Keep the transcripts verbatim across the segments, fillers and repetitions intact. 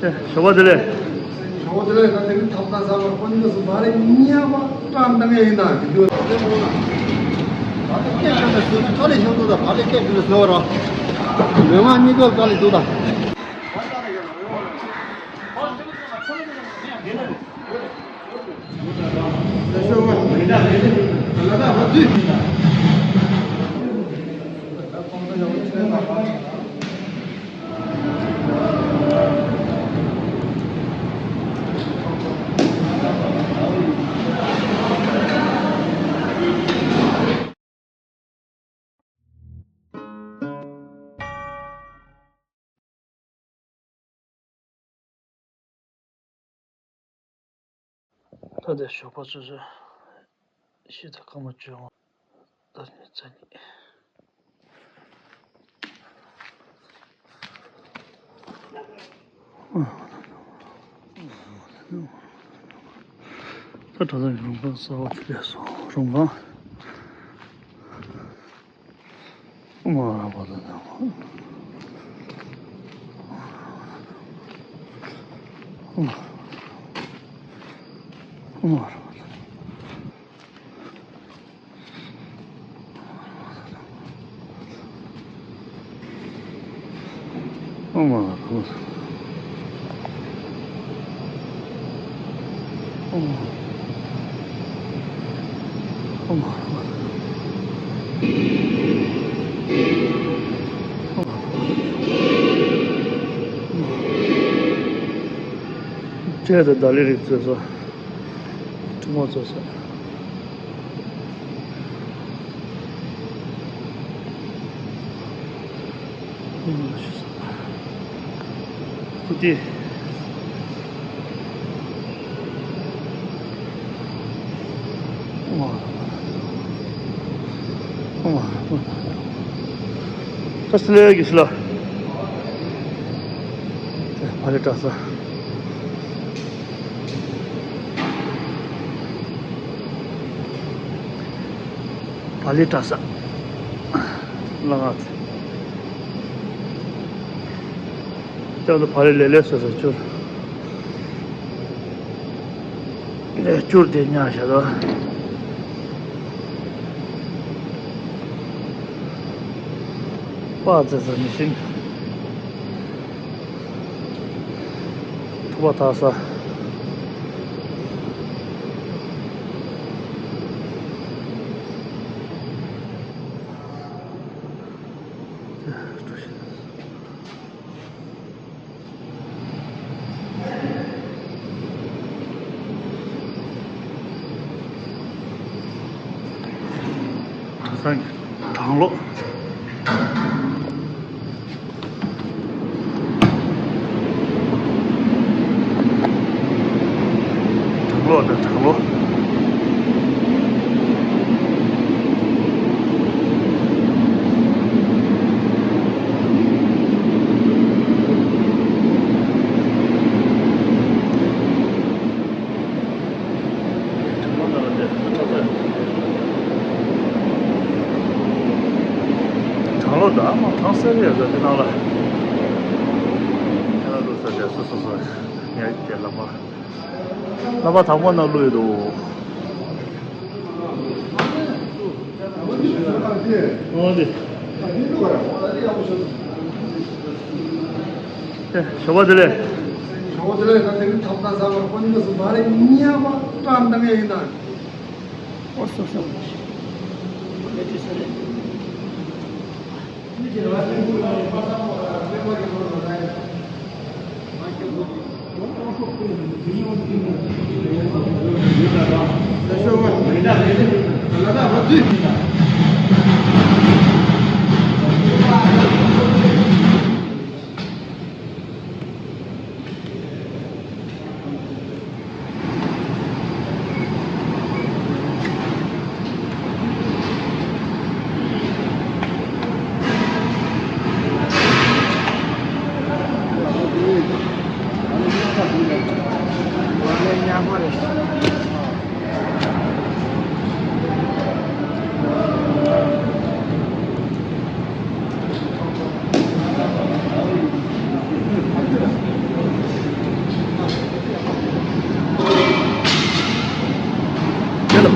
ཞོགས་པ་བདེ་ལེགས། ཞོགས་པ་བདེ་ལེགས། ད་དེ་རིང་ཐབ་ཚང་གསར་པ་ཁོ་གཉིས་སུ་མ་རེད། ཉེ་བ་བཀྲམ་བཏང་ཡས་ཡིན་ན་དེ་འདུག་དེ་མོ་ན། བ་ལེ་སྐད་ཤོད་ན་སུ་ཚོ་ལེ་ཤོད་འདུག་ད་བ་ལེ་སྐད་ཤོད་ན་སུ་རོ། མི་མང་གཉིས་ཀ་དཀའ་ལས་འདུག་ད། ད་ལྟ་ཞོགས་པ་ཆུ་ཚོད་བཞི་དང་སྐར་མ་བཅོ་ལྔ། ད་ནི་ཚ་ནི། ད་གྲྭ་ཚང་གི་རུང་ཁང་གསར་པ་དེ་ལས་སོང་རུང་ཁང་། ཨོཾ་ཨ་ར་པ་ཏ་ཏ། ཨོཾ་ཨ་ར་པ་ཏ། ཨོཾ་ཨ་ར་པ་ཏ། ཨོཾ་ཨ་ར་པ་ཏ། ཅེས་དང་བདག་ལས་རིགས་བཙོས་སོ། ཐུན་མོང་བཙོས་སོ། ཨོཾ་ཨ་ར་པ་ཏ། ཧུ་ཏི། ཨོཾ་ཨ་ར་པ་ཏ། ཨོཾ་ཨ་ར་པ་ཏ། ད་སི་ལེ་གི་སི་ལ། ད་བ་ལེ་བཀྲ་ས། བ་ལེ་བཀྲ་ས། ལ་ང་ཚོ། ལྕགས་དང་བ་ལེ་ལེ་ལེ་སོ་སོ་བསྐྱུར། ལེ་བསྐྱུར་དེ་ཉག་བཞག་དོ། པ་ཙེ་ཙེ་མི་ཤིན། ཐུབ་པ་ཐག་ས། གྲྭ་ཚང་གི་གྲང་གློག་གྲང་གློག་དང་གྲང་གློག་གྲང་གློག་དང་མ་གང་སེ་རེད་ཟེར་དེ་ནང་ལ། ཁྱེད་རང་ལོ་སར་དེ་སོ་སོ་སོ་ངས་དེ་ལ་མ། ལྷག་པ་དང་པོ་ནང་བླུགས་ཡོད་དོ། འོ་དེ། ཞོགས་པ་བདེ་ལེགས། ཞོགས་པ་བདེ་ལེགས། ད་དེ་རིང་ཐབ་ཚང་གསར་པ་ཁོ་གཉིས་སུ་མ་རེད། ཉེ་བ་བཀྲམ་བཏང་ཡས་ཡིན་ད། ཨོ་སོ་སོ།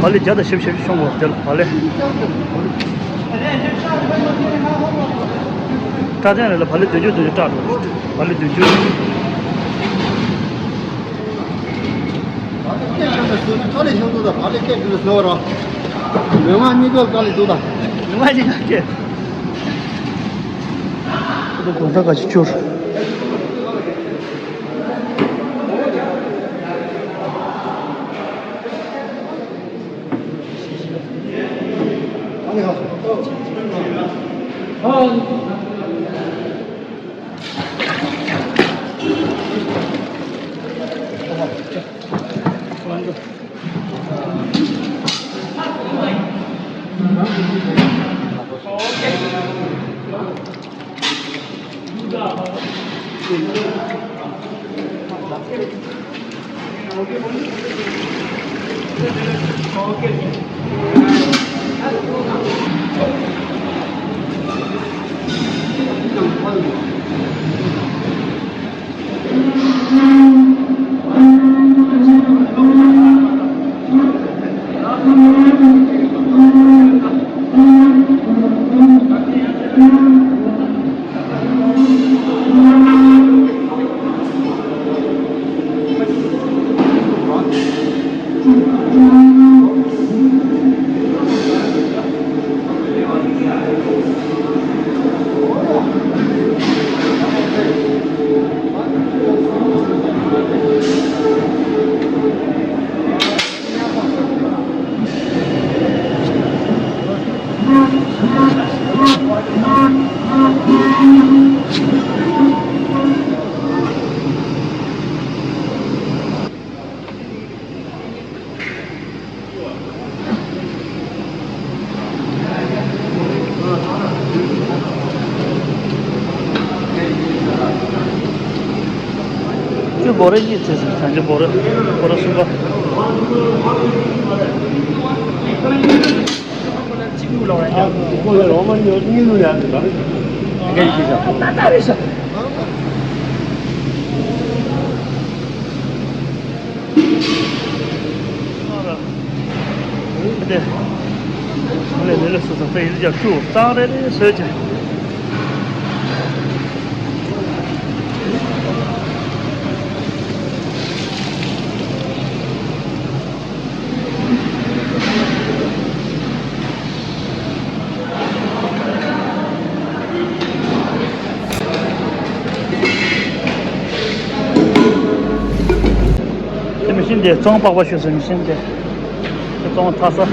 བག་ལེབ་བརྒྱ་དང་བཞི་བཅུ་ཞིག་ཤོང་གོ། དེ་ལ་བག་ལེབ། སྐྲ་ཅན་རེད་ལ། བག་ལེབ་བདུན་ཅུ་བདུན་ཅུ་སྐྲ་འགྲོ། བག་ལེབ་བདུན་ཅུ། བག་ལེབ་སྐད་འདི་ལ་བཟོས་ན་དཀའ་ལས་ཤོར་འདུག་ད། བག་ལེབ་སྐད་འདི་ལ་བཟོས་རོགས། ལུས་ངག་གཉིས་ཀ་དཀའ་ལས་འདུག་ད། ལུས་ངག་གཉིས་ཀ་སྐད། ཁོ་ཚོ་དགོང་དག་ག་ཅིག་བཅུར། ཁྱོད་འབོ་ར་གཉིས་བྱས་སོང་། ད་ཁྱོད་འབོ་ར། འབོ་ར་གསུམ་པ། དེ་མི་ཤིན་དེ་བཙོང་པགས་པ་ཞུ་སོང་། མི་ཤིན་དེ་བཙོང་ཐ་ས།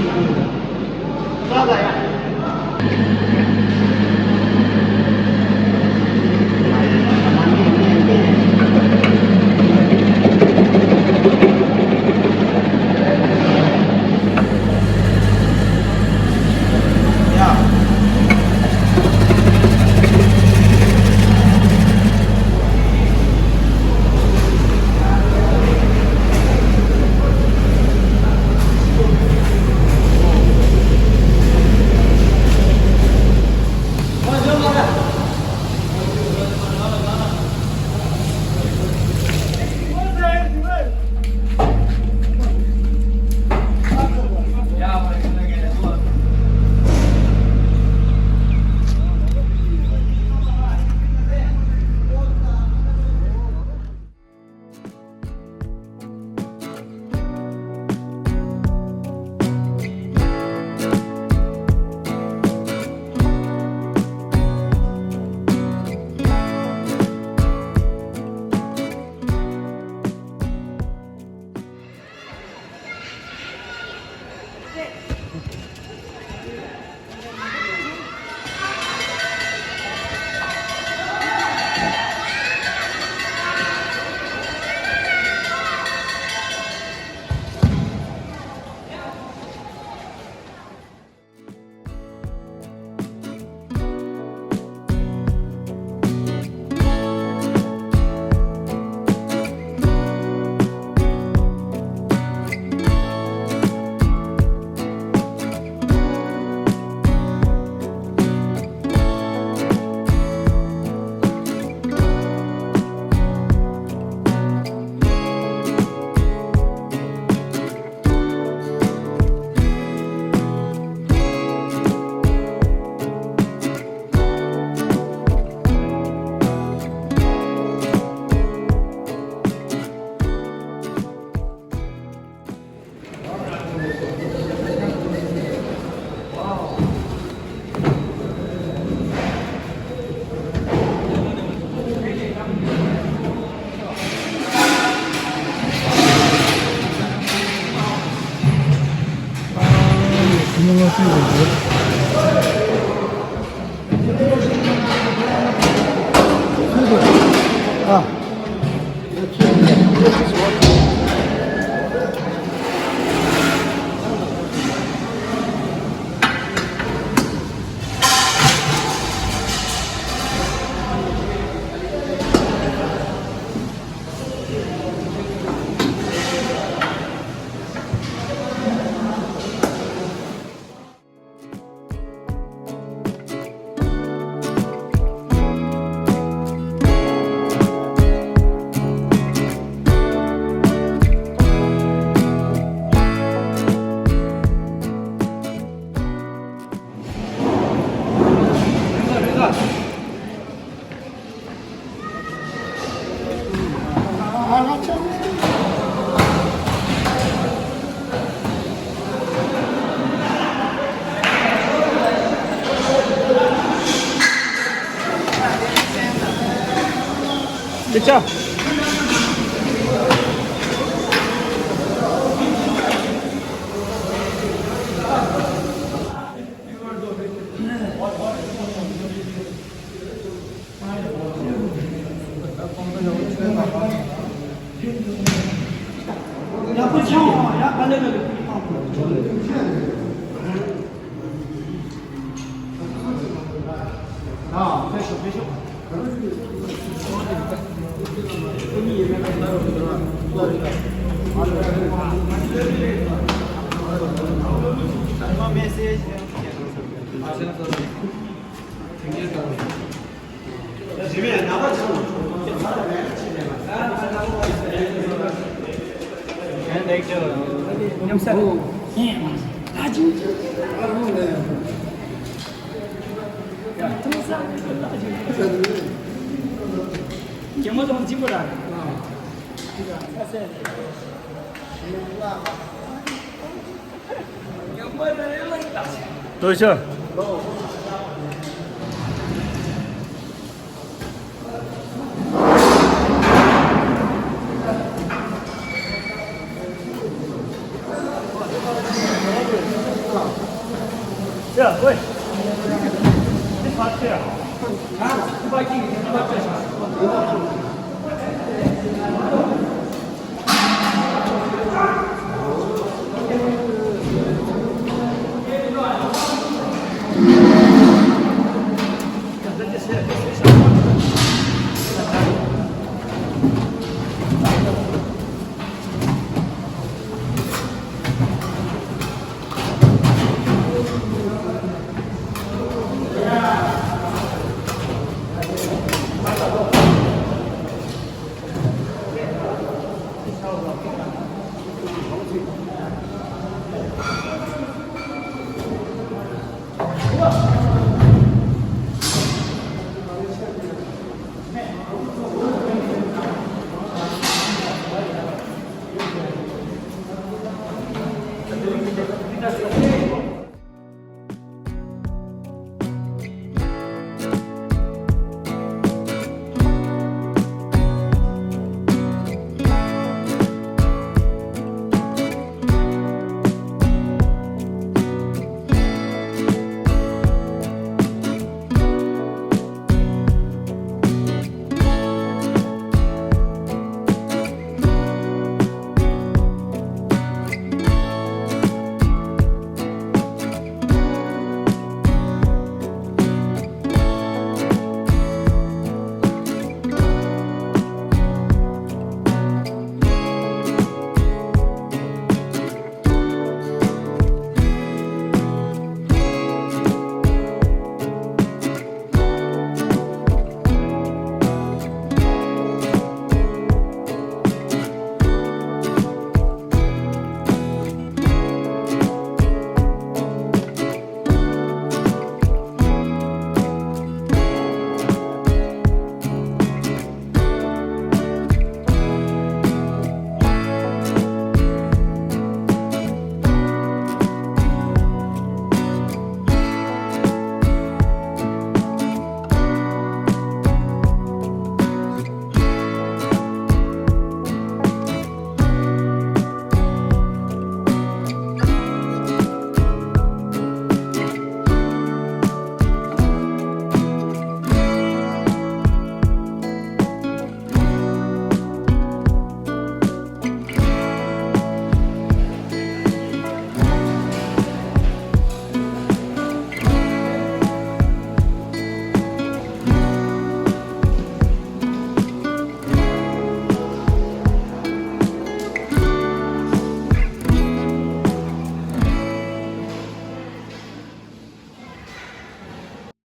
ཨ། ལྟོས་ཤོག